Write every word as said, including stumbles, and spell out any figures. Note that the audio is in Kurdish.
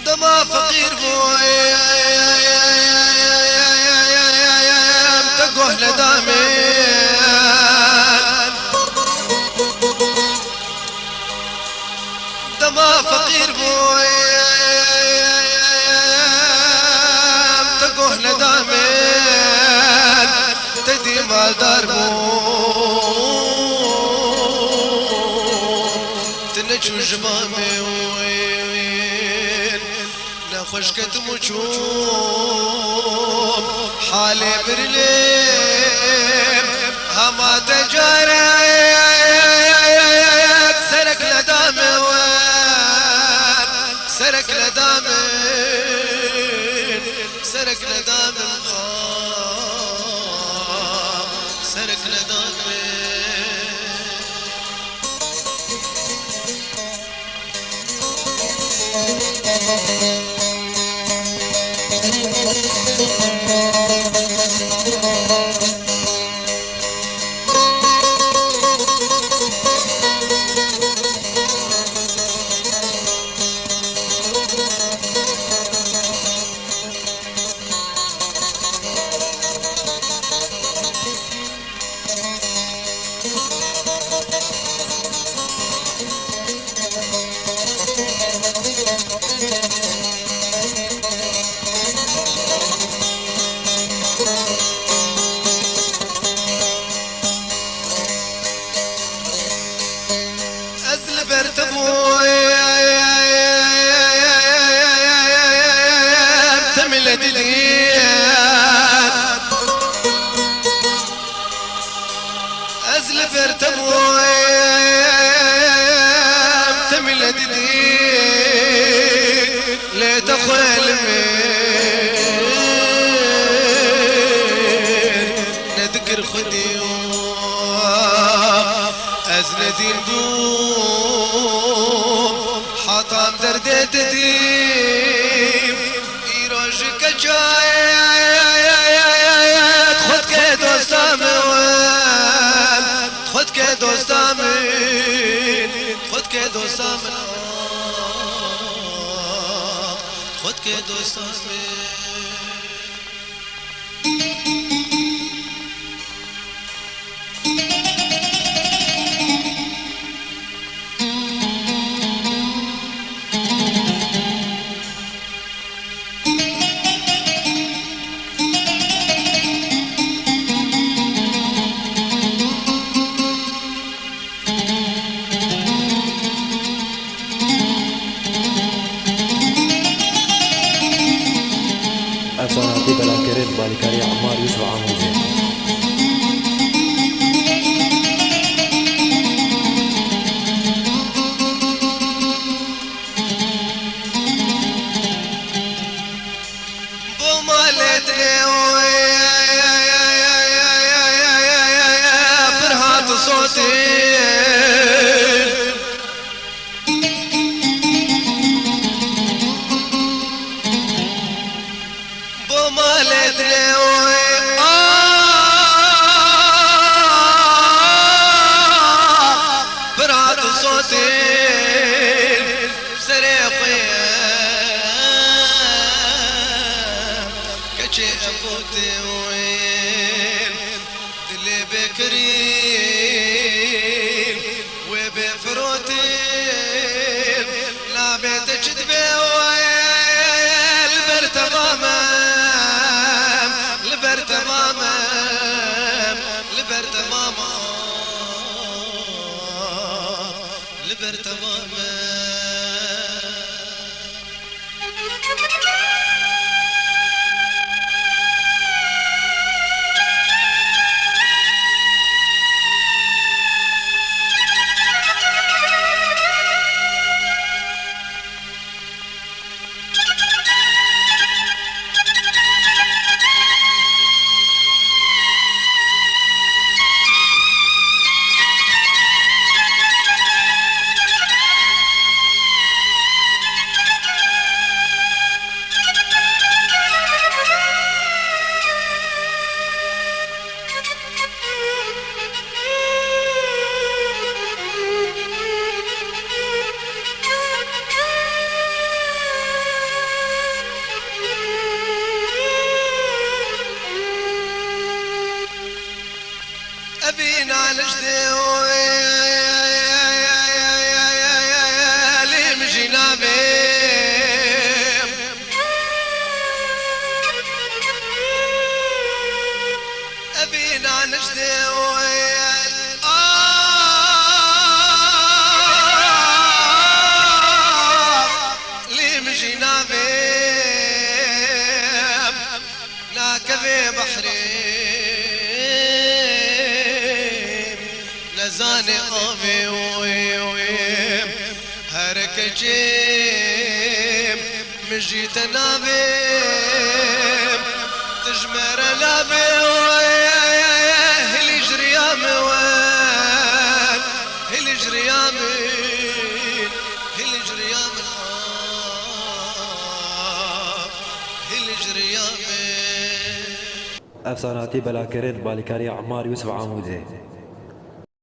Dema feqîr bûm, te guh neda min. Dema feqîr bûm, te guh neda min. Te dî maldar bûm, te neçû ji ba min. Nexweş ketim û çûm halê mirinê, hema te carek serek neda min, serek neda min, serek neda min, serek neda min. Ez li ber te bûm, te milet dî. Ez li ber te bûm, te milet dî. Lê te xwe li min nedikir xwedî. Ez nedîn bûm, hetam derdê te dîm. Îro ji keçayê xwe dike dosta min, xwe dike dosta min, xwe dike dosta min, xwe dike dosta min. Ev sahne hatî belavkirin bi alîkariya Emmar Yusuf Amûzê. Bo malê dinê pir hat sotî. Bo malê dinê a pir hat sotî. Serê xwe ye keçê ev gotê wê. Dilê bêkirîn wê bê firotin. Nabê te çi dibe wê? Li ber te mamem, li ber te mamem, li ber te mamem, li ber te mamem. Vê behrê nezane avê wê wê. Her keçê min jî te navê. Tu ji me re nabê wê. Hilî ji riya min wer. Hilî ji riya min. Hilî ji riya min. Hilî ji riya min. Efsanatî belakirin bi alîkariya Emmar Yûsif Amûdê.